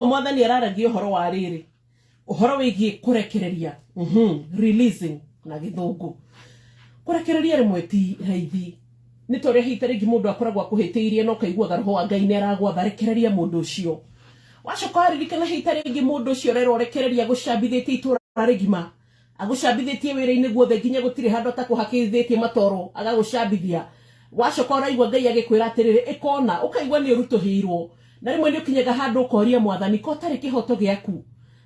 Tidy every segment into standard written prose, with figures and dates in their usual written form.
Mwathani araragia ũhoro wa rĩrĩ, ũhoro wĩgiĩ kũrekereria, releasing na Gĩthũngũ. Kũrekereria rĩmwe ti raithi, nĩ ta ũrĩa hihi ta rĩngĩ mũndũ akoragwo akũhĩtĩirie na ũkaiguaga roho wa Ngai nĩ aragwatha rekereria mũndũ ũcio. Wacoka waririkana hihi ta rĩngĩ mũndũ ũcio ũrerwo rekereria agũcambithĩtie itũra rĩgima, agũcambithĩtie wĩra-inĩ guothe nginya gũtirĩ handũ atakũhakithĩtie matoro agagũcambithia. Wacoka ũraigua Ngai agĩkwĩra atĩrĩrĩ, ĩka ũna, ũkaigua nĩ ũritũhĩirwo. Na rĩmwe nĩ ũkinyaga handũ ũkoria Mwathani, ko ũtarĩ kĩhoto gĩaku?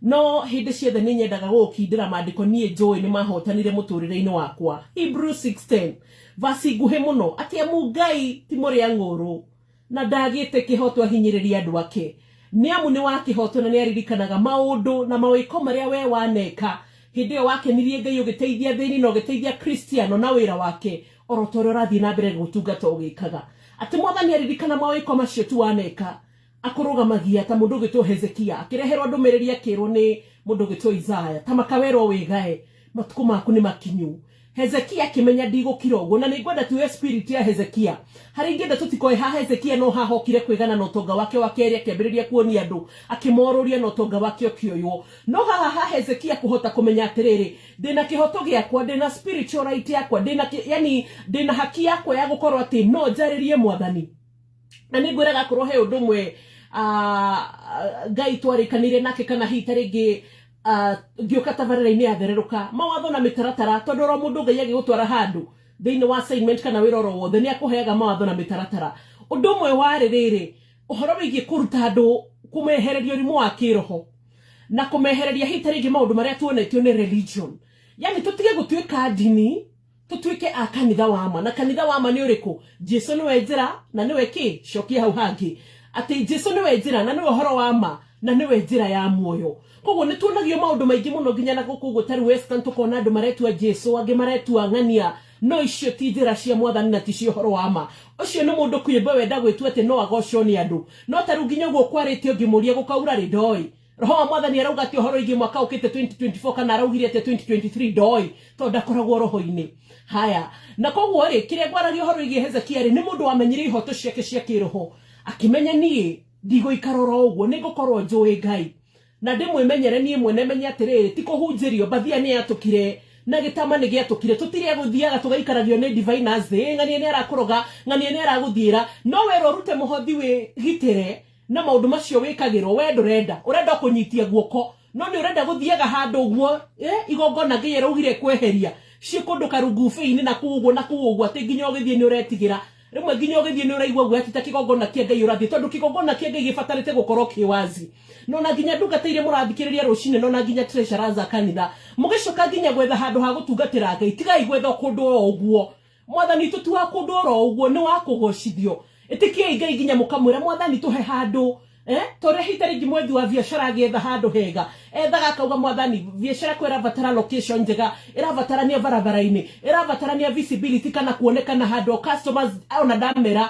No hĩndĩ ciothe nĩ nyendaga gũgũkindĩra maandĩko niĩ njũĩ nĩ mahotanire mũtũrĩre-inĩ wakwa. Hebrews 6:10, verse nguhĩ mũno, atĩ amu Ngai ti mũrĩa ng'ũũrũ, na ndagĩte kĩhoto ahinyĩrĩrie andũ ake, nĩ amu nĩ wa kĩhoto na nĩaririkanaga maũndũ na mawĩko marĩa wee waneka hĩndĩ ĩyo wakenirie Ngai ũgĩteithia athĩni na ũgĩteithia Kristiano na wĩra wake oro ta ũrĩa ũrathiĩ na mbere gũtungata ũgĩkaga. Atĩ Mwathani aririkana mawĩko macio tu waneka, akũrũgamagia ta mũndũ ũgĩtwo Hezekia akĩreherwo ndũmĩrĩri akĩrwo nĩ mũndũ ũgĩtwo Isaya, ta makawerwo wĩgae, matukũ maku nĩ makinyu. Hezekia akĩmenya ndigũkira ũguo, na nĩngwenda tuoe spirit ya Hezekia. Harĩa ingĩenda tũtikoe ha Hezekia no haha okire kwĩgana na ũtonga wake wa kerĩ akĩambĩrĩria kuonia andũ, akĩmorũria na ũtonga wake ũkĩoywo. No haha ha Hezekia kũhota kũmenya atĩrĩrĩ, ndĩna kĩhoto gĩakwa, ndĩna spiritual right yakwa, ndĩna yani ndĩna haki yakwa ya gũkorwo atĩ no njarĩrie Mwathani. Na nĩ ngwĩraga akorwo he ũndũ ũmwe Ngai twarĩkanĩire nake kana hihi ta rĩngĩ ngĩũka tabarĩra-inĩ ya Thererũka, mawatho na mĩtaratara, tondũ oro mũndũ Ngai agĩgũtwara handũ thĩinĩ wa assignment kana wĩra oro wothe nĩ akũheaga mawatho na mĩtaratara. Ũndũ ũmwe warĩ rĩrĩ, ũhoro wĩgiĩ kũruta andũ, kũmehereria ũrimũ wa kĩroho na kũmehereria hihi ta rĩngĩ maũndũ marĩa tuonetio nĩ religion, yani tũtige gũtuĩka ndini, tũtuĩke a kanitha wa ma. Na kanitha wa ma nĩ ũrĩkũ? Jesu nĩwe njĩra na nĩwe kĩ? Cokia hau hangĩ atĩ Jesu nĩwe njĩra na nĩwe ũhoro wa ma na nĩwe njĩra ya muoyo. Koguo nĩ tuonagio maũndũ maingĩ mũno nginya na gũkũ ũguo ta rĩu Western tũkona andũ maretua Jesu, angĩ maretua ng'ania, no icio ti njĩra cia Mwathani na ti cia ũhoro wa ma. Ũcio nĩ mũndũ kĩũmbe wenda gwĩtua atĩ no agocwo nĩ andũ. No ta rĩu nginya ũguo kwarĩte ũngĩmũria gũkaura rĩ, ndoĩ. Roho wa Mwathani arauga atĩ ũhoro wĩgiĩ mwaka ũkĩte 2024 kana araugire atĩa 2023, ndoĩ, tondũ ndakoragwo roho-inĩ. Haya, na koguo rĩ, kĩrĩa ngwaragia ũhoro wĩgiĩ Hezekia rĩ, nĩ mũndũ wamenyire ihoto ciake cia kĩroho, akĩmenya niĩ ndigũikara oro ũguo, nĩ ngũkorwo njũĩ Ngai na ndĩmwĩmenyere niĩ mwene, menye atĩrĩrĩ, ti kũhunjĩrio, mbathia nĩ yatũkire na gĩtama nĩ gĩatũkire, tũtirĩ a gũthiaga tũgaikaragio nĩ diviners, ĩ ng'ania nĩ arakũroga, ng'ania nĩ aragũthiĩra, no werwo ũrute mũhothi wĩgitĩre na maũndũ macio wĩkagĩrwo, we ndũrenda, ũrenda kũnyitia guoko, no nĩ ũrenda gũthiaga handũ ũguo, igongona Ngai araugire kweheria ciĩ kũndũ karungubĩ-inĩ na kũu ũguo na kũu ũguo, atĩ nginya ũgĩthiĩ nĩ ũretigĩra, rĩmwe nginya ũgĩthiĩ nĩ ũraigua guoya ti ta kĩgongona kĩa Ngai ũrathiĩ, tondũ kĩgongona kĩa Ngai gĩbatarĩte gũkorwo kĩ wazi. No na nginya ndungata iria mũrathikĩrĩria rũcinĩ, no na nginya treasurers a kanitha, mũgĩcoka nginya gwetha handũ ha gũtungatĩra Ngai, tigai gwetha kũndũ o ũguo. Mwathani witũ ti wa kũndũ oro ũguo, nĩ wa kũgocithio. Ĩtĩkiai Ngai nginya mũkamwĩra, Mwathani tũhe handũ, ta ũrĩa hihi ta rĩngĩ mwethi wa biacara agĩetha handũ hega, ethaga akauga, Mwathani, biacara yakwa ĩrabatara location njega, ĩrabatarania barabara-inĩ, ĩrabatarania visibility kana kuonekana handũ customers ona ndamera,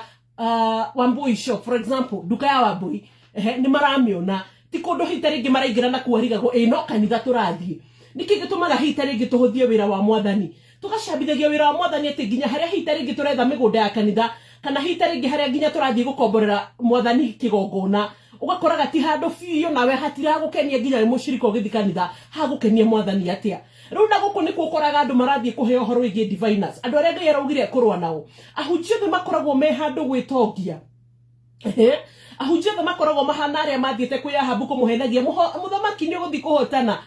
Wambui shop for example, nduka ya Wambui, nĩ maramĩona, ti kũndũ hihi ta rĩngĩ maraingĩra na kuarigagwo, ĩ no kanitha tũrathiĩ. Nĩkĩ gĩtũmaga hihi ta rĩngĩ tũhũthie wĩra wa Mwathani? Tũgacambithagia wĩra wa Mwathani atĩ nginya harĩa hihi ta rĩngĩ tũretha mĩgũnda ya kanitha, kana hihi ta rĩngĩ harĩa nginya tũrathiĩ gũkomborera Mwathani kĩgongona, ũgakoraga ti handũ biũ nawe hatiragũkenia nginya wĩ mũcirika ũgĩthiĩ kanitha, hagũkenia Mwathani atĩa? Rĩu na gũkũ nĩkuo ũkoraga andũ marathiĩ kũheo ũhoro wĩgiĩ diviners, andũ arĩa Ngai araugire ekũrũa nao. Ahunjia othe makoragwo me handũ gwĩtongia. Ahunjia othe makoragwo mahana arĩa mathiĩte kwĩ Ahabu kũmũhenagia, mũthamaki nĩ ũgũthiĩ kũhotana.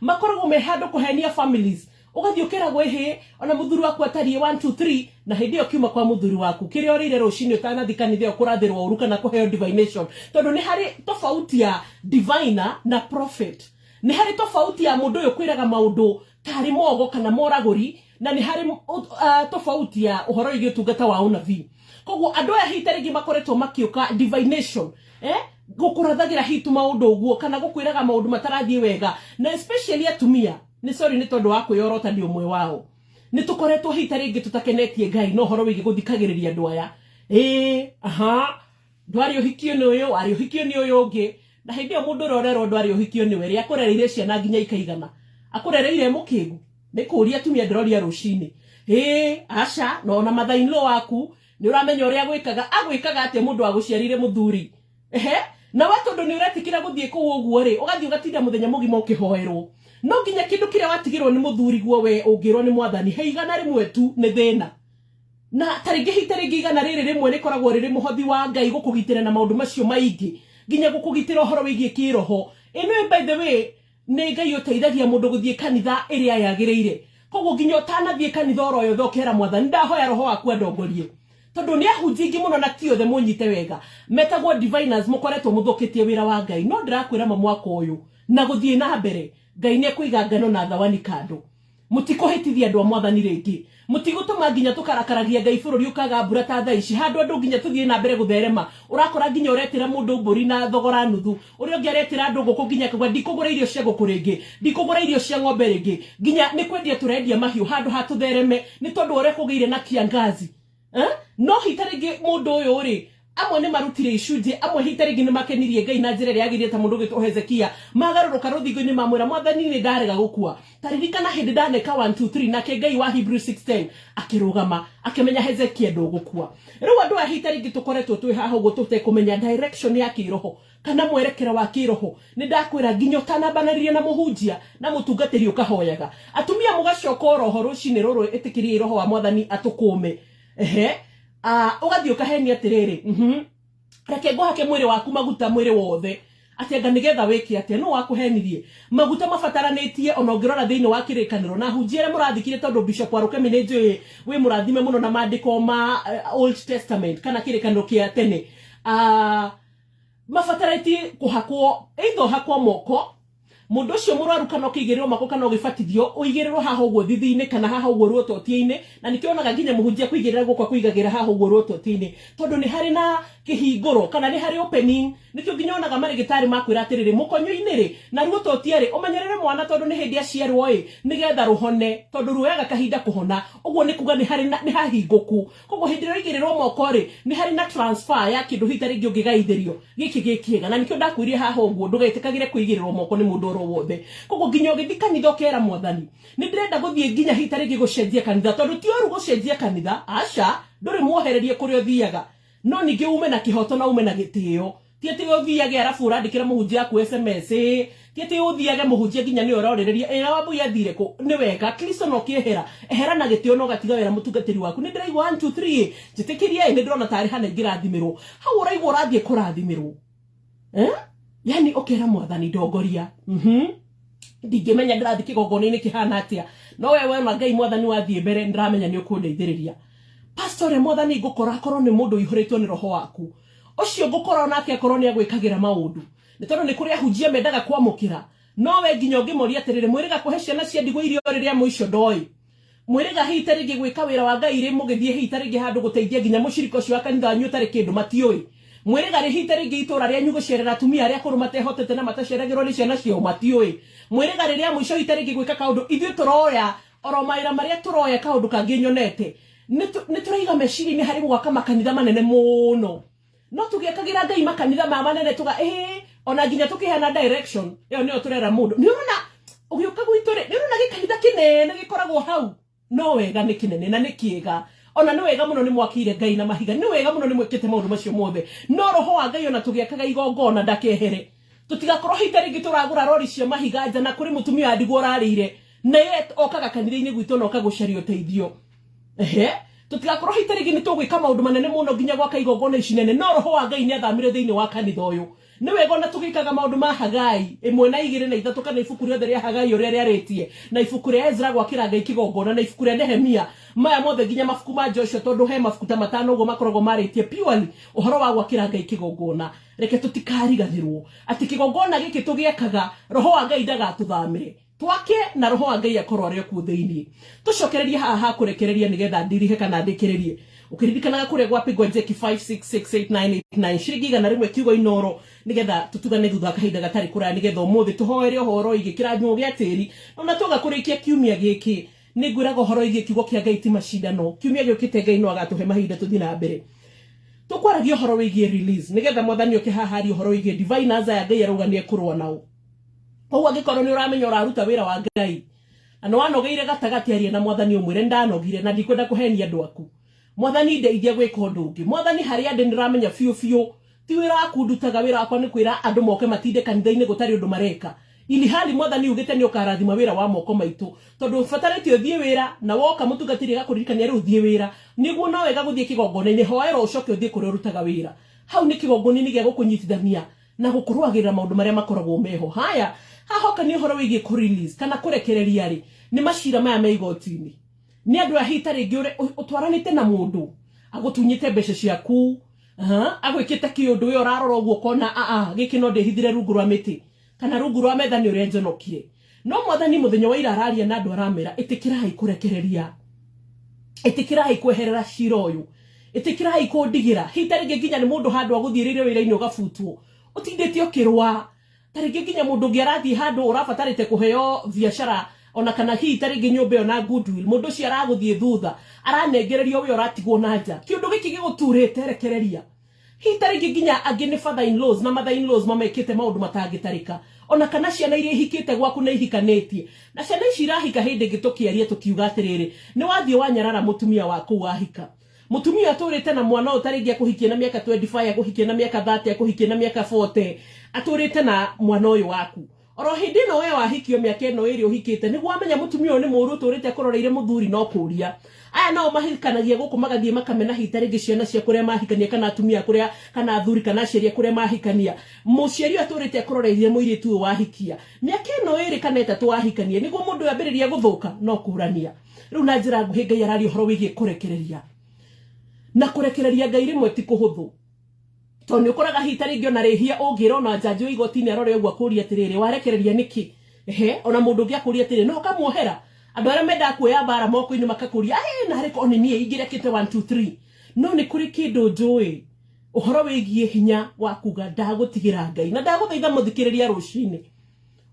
Makoragwo me handũ kũhenia families. Ũgathiĩ ũkeragwo ĩhĩ, ona mũthuri waku atariĩ 1 2 3, na hĩndĩ ĩyo kiuma kwa mũthuri waku. Kĩrĩa ũrĩire rũcinĩ ũtanathiĩ kanitha ĩyo kũrathĩrwo ũru kana kũheo divination. Tondũ nĩ harĩ tofauti ya diviner na prophet. Nĩ harĩ tofauti ya mũndũ ũyũ kwĩraga maũndũ tarĩ mogo kana moragũri, na nĩ harĩ tofauti ya ũhoro wĩgiĩ ũtungata wa ũnabii. Koguo andũ aya hihi ta rĩngĩ makoretwo makĩũka divination, gũkũrathagĩra hihi tu maũndũ ũguo kana gũkwĩraga maũndũ matarathiĩ wega, na especially atumia, nĩ sorry nĩ tondũ wa kwĩyorota ndĩ ũmwe wao. Nĩ tũkoretwo hihi ta rĩngĩ tũtakenetie Ngai na ũhoro wĩgiĩ gũthikagĩrĩria andũ aya. Ĩĩ, aha, ndwarĩ ũhikio nĩ ũyũ, warĩ ũhikio nĩ ũyũ ũngĩ. Na hĩndĩ ĩyo mũndũ ũrĩa ũrerwo ndwarĩ ũhikio nĩwe rĩ, akũrereire ciana nginya ikaigana? Akũrereire mũkĩgu? Nĩ kũũria atumia ndĩroria rũcinĩ. Ĩĩ, aca, na ona mother in law waku nĩ ũramenya ũrĩa agwĩkaga. Agwĩkaga atĩa mũndũ wagũciarĩire mũthuri? Ehe, Na we tondũ nĩ ũretĩkĩra gũthiĩ kũu ũguo rĩ, ũgathiĩ ũgatinda mũthenya mũgima ũkĩhoerwo. No nginya kĩndũ kĩrĩa watigĩrwo nĩ mũthuriguo we ũngĩrwo nĩ mwathani he 100 tu nĩ thĩna. Na ta rĩngĩ hita rĩngĩ 100 rĩrĩ rĩkoragwo rĩrĩ mũhothi wa Ngai gũkũgitĩra na maũndũ macio maingĩ, nginya gũkũgitĩra ũhoro wĩgiĩ kĩroho. Ĩno by the way nĩ Ngai ũteithagia mũndũ gũthiĩ kanitha ĩrĩa yagĩrĩire. Koguo nginya ũtanathiĩ kanitha oro yothe ũkera mwathani ndahoya roho waku andongorie. Tondũ nĩ ahunjia aingĩ mũno na ti othe mũnyite wega metagwo diviners, mũkoretwo mũthũkĩtie wĩra wa Ngai. No ndĩrakwĩra ma mwaka ũyũ na gũthiĩ na mbere Ngai nĩ ekũiga ngano na thawani kando. Mũtikũhĩtithia andũ a mwathani rĩngĩ, mũtigũtũma nginya tũkarakaragia Ngai bũrũri ũkaga mbura ta thaa ici, handũ andũ nginya tũthiĩ na mbere gũtherema. Ũrakora nginya ũretĩra mũndũ mbũri na thogora nuthu, ũrĩa ũngĩ aretĩra andũ ngũkũ nginya akauga ndikũgũra irio cia ngũkũ rĩngĩ, ndikũgũra irio cia ng'ombe rĩngĩ, nginya nĩ kwendia tũrendia mahiũ handũ ha tũthereme nĩ tondũ wa ũrĩa kũgĩire na kiangazi. No hita rĩngĩ mũndũ ũyũ rĩ, amwe nĩ marutire icunjĩ, amwe hita rĩngĩ nĩ makenirie Ngai na njĩra ĩrĩa yagĩrĩire ta mũndũ ũgĩtwo Hezekia, magarũrũka rũthingo-inĩ mamwĩra mwathani nĩ ndarega gũkua, ta ririkana hĩndĩ ndaneka 1 2 3, nake Ngai wa Hebrew 6:10 akĩrũgama akĩmenya Hezekia ndũgũkua. Rĩu andũ aya hita rĩngĩ tũkoretwo twĩ haha ũguo tũtekũmenya direction ya kĩroho kana mwerekera wa kĩroho. Nĩ ndakwĩra nginya ũtanambanĩrĩria na mũhunjia na mũtungatĩri ũkahoyaga, atumia mũgacoka oroho rũcinĩ rũrũ, ĩtĩkĩriai roho wa mwathani atũkũme. Ehe, ũgathiĩ ũkahenia atĩrĩrĩ, reke ngũhake mwĩrĩ waku maguta mwĩrĩ wothe, atĩ anga nĩgetha wĩke atĩa? Nũ wakũhenirie? Maguta mabataranĩtie ona ũngĩrora thĩinĩ wa kĩrĩkanĩro na ahunjia arĩa mũrathikire, tondũ Bishop Warũkemi nĩ njũĩ wĩ mũrathime mũno na maandĩko ma Old Testament kana kĩrĩkanĩro kĩa tene. Mabatarĩtie kũhakwo, either ũhakwo moko mũndũ ũcio mũrwaru kana ũkĩigĩrĩrwo moko kana ũgĩbatithio ũigĩrĩrwo haha ũguo thithi-inĩ kana haha ũguo ruototia-inĩ. Na nĩkĩo wonaga nginya mũhunjia kũigĩrĩra guoko akũigagĩra haha ũguo ruototia-inĩ, tondũ nĩ harĩ na kĩhingũro kana nĩ harĩ opening. Nĩkĩo nginya wonaga marĩgĩtarĩ makwĩra atĩrĩrĩ, mũkonyo-inĩ rĩ na ruototia rĩ, ũmenyerere mwana tondũ nĩ hĩndĩ aciarwo ĩ, nĩgetha rũhone, tondũ ruoyaga kahinda kũhona. Ũguo nĩ kuga nĩ harĩ na nĩ hahingũku. Koguo hĩndĩ ĩrĩa ũigĩrĩrwo moko rĩ, nĩ harĩ na transfer ya kĩndũ hita rĩngĩ ũngĩgaithĩrio gĩkĩ gĩ kĩega. Na nĩkĩo ndakwĩrire haha ũguo ndũgetĩkagĩre kũigĩrĩrwo moko nĩ mũndũ oro wothe. Koguo nginya ũgĩthiĩ kanitha ũkera mwathani nĩ ndĩrenda gũthiĩ nginya hita rĩngĩ gũcenjia kanitha, tondũ ti ũru gũcenjia kanitha, aca, ndũrĩ mwohererie kũrĩa ũthiaga, no ningĩ ume na kĩhoto na ume na gĩtĩo. Ti atĩ ũthiage arabu ũrandĩkĩra mũhunjia aku SMS, ĩ ti atĩ ũthiage mũhunjia nginya nĩwe ũrorĩrĩria ĩ Wambui athire kũ. Nĩ wega Kristo no kĩehera, ehera na gĩtĩo na ũgatiga wĩra mũtungatĩri waku. Nĩ ndĩraigua 1 2 3 njĩtĩkĩrie ĩ, nĩ ndĩrona tarĩ hana ingĩrathimĩrwo hau. Ũraigua ũrathiĩ kũrathimĩrwo, eh? Yani ũkera mwathani ndongoria, ndingĩmenya ndĩrathiĩ kĩgongona-inĩ kĩhana atĩa, no we wona Ngai mwathani wathiĩ mbere, ndĩramenya nĩ ũkũndeithĩrĩria. Pastor ũrĩa mwathani ngũkora akorwo nĩ mũndũ ũihũrĩtwo nĩ roho waku, ũcio ngũkora onake akorwo nĩ agwĩkagĩra maũndũ, nĩ tondũ nĩ kũrĩ ahunjia mendaga kwamũkĩra, no we nginya ũngĩmoria atĩrĩrĩ, mwĩrĩga kũhe ciana cia ndigwa irio rĩrĩa mũico ndoĩ, mwĩrĩga hihi ta rĩngĩ gwĩka wĩra wa Ngai rĩ, mũgĩthiĩ hihi ta rĩngĩ handũ gũteithia nginya mũcirika ũcio wa kanitha wanyu ũtarĩ kĩndũ matiũĩ, mwĩrĩga rĩ hihi ta rĩngĩ itũra rĩanyu gũcerera atumia arĩa akũrũ matehotete na mataceragĩrwo nĩ ciana ciao matiũĩ, mwĩrĩga rĩrĩa mũico hihi ta rĩngĩ gwĩka kaũndũ. Ithuĩ tũroya oro mawĩra marĩa tũroya, kaũndũ kangĩ nyonete nĩ tũraiga meciria-inĩ harĩ gwaka makanitha manene mũno, no tũgĩakagĩra Ngai makanitha maya manene tũga ĩĩ, ona nginya tũkĩheana direction ĩyo nĩyo tũrera mũndũ. Nĩ ũrona ũgĩũka gwitũ rĩ, nĩ ũrona gĩkanitha kĩnene gĩkoragwo hau, no wega nĩ kĩnene na nĩ kĩega, ona nĩ wega mũno nĩ mwakĩire Ngai na mahiga, nĩ wega mũno nĩ mwĩkĩte maũndũ macio mothe, no roho wa Ngai ona tũgĩakaga igongona ndakehere. Tũtigakorwo hita rĩngĩ tũragũra rori cia mahiga nja na kũrĩ mũtumia wa ndigwa ũrarĩire na ye okaga kanitha-inĩ gwitũ na oka gũcaria ũteithio. Ehe, tũtigakorwo hita rĩngĩ nĩ tũgwĩka maũndũ manene mũno nginya gwaka igongona ici nene, no roho wa Ngai nĩ athamire thĩinĩ wa kanitha ũyũ. Nĩ wega ona tũgĩkaga maũndũ ma Hagai 1 na 2 na 3, kana ibuku rĩothe rĩa Hagai ũrĩa rĩarĩtie, na ibuku rĩa Ezra gwakĩra Ngai kĩgongona, na ibuku rĩa Nehemia, maya mothe nginya mabuku ma Joshua, tondũ he mabuku ta 5 ũguo makoragwo marĩtie purely ũhoro wa gwakĩra Ngai kĩgongona. Reke tũtikariganĩrwo atĩ kĩgongona gĩkĩ tũgĩakaga, roho wa Ngai ndagatũthamĩre, twake na roho wa Ngai akorwo arĩ o kuo thĩinĩ. Tũcokererie haha ha kũrekereria nĩgetha ndirihe kana ndĩkĩrĩrie. Ũkĩririkanaga kũrĩa gwapigwa njeki 5668989 ciringi 100 kiugo inoro, nĩgetha tũtugane thutha wa kahinda gatarĩ kũraya, nĩgetha ũmũthĩ tũhoere ũhoro wĩgiĩ kĩrathimo gĩa tĩri. Ona twaga kũrĩkia kiumia gĩkĩ, nĩ ngwĩraga ũhoro wĩgiĩ kiugo kĩa Ngai ti macindano. Kiumia gĩũkĩte Ngai no agatũhe mahinda tũthiĩ na mbere. Tũkwaragia ũhoro wĩgiĩ release, nĩgetha mwathani oke haha arie ũhoro wĩgiĩ divine answer ya Ngai arauga nĩ ekũrũa nao. Koguo angĩkorwo nĩ ũramenya ũraruta wĩra wa Ngai na nĩ wanogeire gatagatĩ, aria na mwathani ũmwĩre ndanogire na ndikwenda kũhenia andũ aku. Mwathani ndeithia gwĩka ũndũ ũngĩ. Mwathani harĩa ndĩ nĩramenya biũ biũ Ti wĩra waku ndutaga, wĩra wakwa nĩ kwĩra andũ moke matinde kanitha-inĩ gũtarĩ ũndũ mareka. Ili hali mwathani ugĩte nĩ ũkarathima wĩra wa moko maitũ, tondũ ũbatarĩte ũthiĩ wĩra na woka mũtungatĩri agakũririkania rĩu thiĩ wĩra, nĩguo no wega gũthiĩ kĩgongona-inĩ, hoera ũcoke ũthiĩ kũrĩa ũrutaga wĩra. Hau nĩ kĩgongona-inĩ gĩa gũkũnyitithania na gũkũrũagĩrĩra maũndũ marĩa makoragwo meho. Haya, haha hoka nĩ ũhoro wĩgiĩ kũ release kana kũrekereria rĩ, nĩ macira maya me igoti-inĩ. Nĩ andũ aya hihi ta rĩngĩ ũtwaranĩte na mũndũ agũtunyĩte mbeca ciaku, agwĩkĩte kĩũndũ we ũrarora ũguo ũkona aa gĩkĩ no ndĩhithire rungu rwa mĩtĩ kana rungu rwa metha nĩ ũrĩa njonokire. No mwathani mũthenya wa ira araria na andũ aramera ĩtĩkĩrai kũrekereria, ĩtĩkĩrai kweherera cira ũyũ, ĩtĩkĩrai kũndigĩra. Hihi ta rĩngĩ nginya nĩ mũndũ handũ agũthiĩrĩire wĩra-inĩ ũgabutwo, ũtindĩte ũkĩrũa. Ta rĩngĩ nginya mũndũ ũngĩ arathiĩ handũ ũrabatarĩte kũheo biacara ona kana hihi ta rĩngĩ nyũmba ĩyo na goodwill, mũndũ ũcio aragũthiĩ thutha aranengererio we ũratigwo na nja. Kĩũndũ gĩkĩ gĩgũturĩte, rekereria. Hihi ta rĩngĩ nginya angĩ nĩ father in laws na mother in laws mamekĩte maũndũ matangĩtarĩka, ona kana ciana iria ihikĩte gwaku na ihikanĩtie. Na ciana ici irahika hĩndĩ ĩngĩ tũkĩaria tũkiuga atĩrĩrĩ, nĩ wathiĩ wanyarara mũtumia wa kũu wahika. Mũtumia atũrĩte na mwana ũyũ ta rĩngĩ akũhikie na mĩaka 25, akũhikie na mĩaka 30, akũhikie na mĩaka 40, atũrĩte na mwana ũyũ waku. Oro hĩndĩ ĩno we wahikio mĩaka ĩno ĩrĩ ũhikĩte, nĩguo wamenya mũtumia ũyũ nĩ mũũru ũtũrĩte akũroreire mũthuri no kũria. Aya nao mahikanagia gũkũ magathiĩ makamena hihi ta rĩngĩ ciana cia kũrĩa mahikania kana atumia kũrĩa kana athuri kana aciari a kũrĩa mahikania. Mũciari ũyũ atũrĩte akũroreirie mũirĩtu ũyũ wahikia. Mĩaka ĩno ĩrĩ kana ĩtatũ wahikania nĩguo mũndũ ũyũ ambĩrĩria gũthũka no kũrania. Rĩu na njĩra nguhĩ Ngai araria ũhoro wĩgiĩ kũrekereria. Na kũrekereria Ngai rĩmwe ti kũhũthũ. Tondũ nĩ ũkoraga hihi ta rĩngĩ ona rĩhia ũngĩra ona njanji wa igoti-inĩ arore ũguo akũrie atĩrĩrĩ, warekereria nĩkĩ? Ehe, ona mũndũ ũngĩ akũrie atĩrĩrĩ, no ũkamuohera? Andũ arĩa mendaga kuoya mbara moko-inĩ makakũria, aĩ narĩ korwo nĩ niĩ ingĩrekĩte 1 2 3. No nĩ kũrĩ kĩndũ njũĩ ũhoro wĩgiĩ hinya wa kuga ndagũtigĩra Ngai. Na ndagũthaitha mũthikĩrĩria rũcinĩ,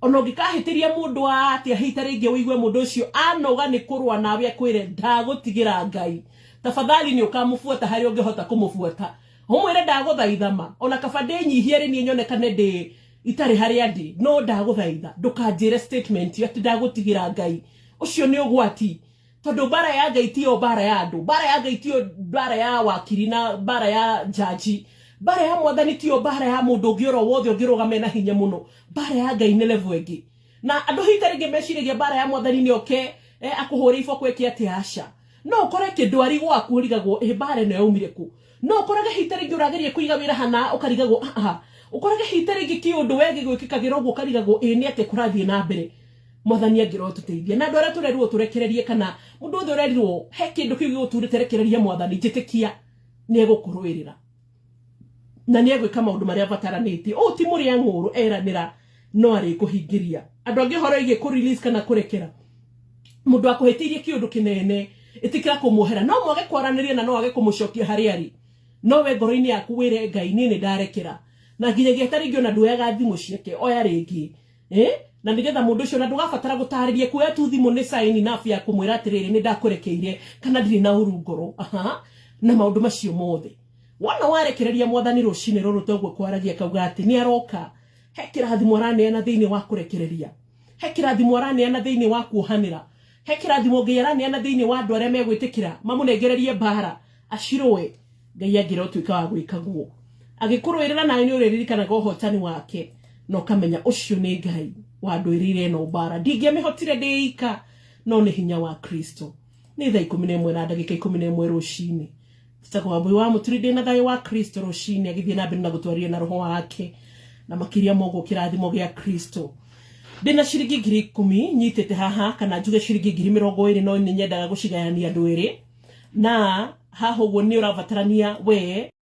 ona ũngĩkahĩtĩria mũndũ atĩa hihi ta rĩngĩ ũigue mũndũ ũcio anoga nĩ kũrũa nawe akwĩre ndagũtigĩra Ngai, tafadhali nĩ ũkamũbuata harĩa ũngĩhota kũmũbuata, ũmwĩre ndagũthaitha ma, ona kaba ndĩnyihie rĩ niĩ nyonekane ndĩ itarĩ harĩa ndĩ, no ndagũthaitha ndũkanjĩre statement atĩ ndagũtigĩra Ngai. Ũcio nĩ ũgwati, tondũ mbara ya Ngai tiyo mbara ya andũ, mbara ya Ngai tiyo mbara ya wakiri na mbara ya jaji, mbara ya mwathani tiyo mbara ya mũndũ ũngĩ oro wothe ũngĩrũgama na hinya mũno. Mbara ya Ngai nĩ level ĩngĩ. Na andũ hihi ta rĩngĩ meciragia mbara ya mwathani nĩ oke akũhũre iboko ĩke atĩa, aca. No ũkore kĩndwari gwaku ũrigagwo ĩ mbara ĩno yaumire kũ. No ũkorage hihi ta rĩngĩ ũrageria kũiga wĩra hana ũkarigagwo aha. Ũkorage hihi ta rĩngĩ kĩũndũ we gĩgwĩkĩkagĩra ũguo ũkarigagwo ĩ nĩ atĩa kũrathiĩ na mbere. Mwathani angĩrotũteithia. Na andũ arĩa tũrerirwo tũrekererie kana mũndũ wothe ũrerirwo he kĩndũ kĩu gĩgũturĩte rekereria mwathani, njĩtĩkia nĩ egũkũrũĩrĩra na nĩ egwĩka maũndũ marĩa abataranĩtie. Ũũ ti mũrĩa ng'ũrũ eranĩra no arĩkũhingĩria. Andũ angĩ ũhoro wĩgiĩ kũ release kana kũrekera mũndũ akũhĩtĩirie kĩũndũ kĩnene, ĩtĩkĩra kũmuohera. No mwage kwaranĩria na no age kũmũcokia harĩa arĩ, no we ngoro-inĩ yaku wĩre Ngai niĩ nĩ ndarekera. Na nginyagia ta rĩngĩ ona nduoyaga thimũ ciake, oya rĩngĩ. Na nĩgetha mũndũ ũcio na ndũgabatara gũtarĩria, kuoya tu thimũ nĩ sign enough ya kũmwĩra atĩrĩrĩ nĩ ndakũrekeire kana ndirĩ na ũru ngoro. Aha. Na maũndũ macio mothe wona warekereria mwathani rũcinĩ rũrũ toguo kwaragia kauga atĩ nĩ aroka, he kĩrathimo araneana thĩinĩ wa kũrekereria, he kĩrathimo araneana thĩinĩ wa kuohanĩra, he kĩrathimo Ngai araneana thĩinĩ wa andũ arĩa megwĩtĩkĩra mamũnengererie mbara acirũe. Ngai angĩrotuĩka wa gwĩka guo agĩkũrũĩrĩra nawe nĩ ũrĩririkanaga ũhotani wake na ũkamenya ũcio nĩ Ngai wandũĩrĩire ĩno mbara, ndingĩamĩhotire ndĩ ika, no nĩ hinya wa Kristo. Nĩ thaa 11 na ndagĩka 11 rũcinĩ. Njĩtagwo Wambui wa Mũturi, ndĩ na thayũ wa Kristo rũcinĩ agĩthiĩ na mbere na gũtwarĩria na roho wake na makĩria moguo kĩrathimo gĩa Kristo. Ndĩna ciringi 10,000 nyitĩte haha, kana njuge ciringi 20,000, no nĩ nyendaga gũcigayania andũ erĩ, na haha ũguo nĩ ũrabatarania we.